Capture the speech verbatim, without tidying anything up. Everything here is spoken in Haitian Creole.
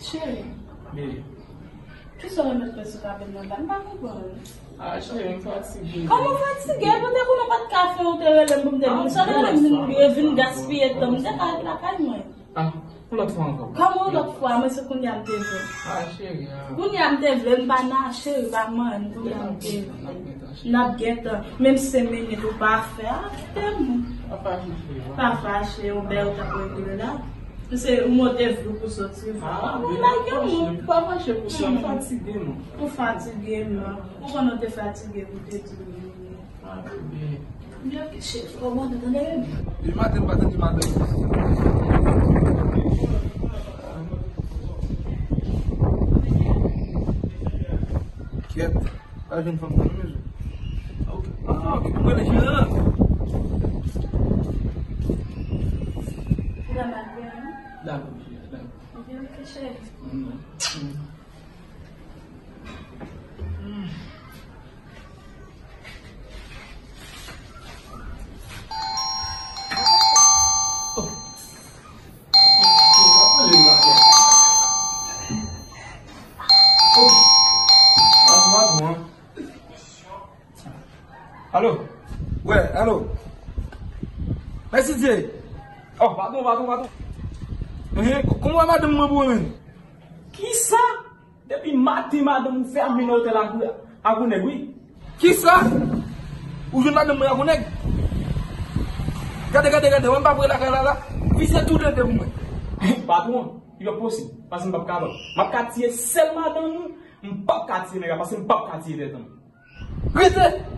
Cheri, kisa w remèt mwen sou kabèt mwen la? M pa konprann. Ah, cheri, m fatige. Kòman w fatige? Pou te konnen w pa t ka fè, ou te rele m pou m te vin. Sa w te rele m vin, vin gaspiye tan m? M te ka ret lakay mwen. Ah, yon lòt fwa ankò. Kòman yon lòt fwa? Mwen se kounye a m te vle. Ah, cheri, ah. Kounye a m te vle, m pa nan cheri, pa manyen, kounye a m te vle. N ap gentan. Menm senk minit ou pa fè, ah, kite m. Pa fache, cheri. Pa fache, yon bèl tan pou regle la. Se ou mwen te vle pou soti. Ah, ou lage mwen. Pa fache pou sa, m fatige, non. Ou fatige, non. Ou konnen w te fatige pou te di. Ah, bebe. Byen, cheri, kòman w tande? Li maten, m pa tande maten. Kèt, pa jwenn fanm nan, non, mezanmi. Ah, ok. Ah, ok, mwen rele cheri la. Ou la mal byen, non? Dakò, cheri, dakò. Byen, ok, cheri. Mm, mm. Alo? Wè, alo? Mèsi Dye. Oh, padon, padon, padon. Ehe, kòman madanm mwen pou mwen? Kisa? Depi maten, madanm ou fèmen nan otèl ak, ak yon nèg, wi. Kisa? Ou jwenn madanm mwen ak yon nèg? Gade, gade, gade, wè m pa pre lakay la, la. Vizye tou de de pou mwen. Patwon, li pa posib, paske m p ap kapab. M ap ka tiye sèl madanm ou, m p ap ka tiye nèg la, paske m p ap ka tiye tèt an. Rete!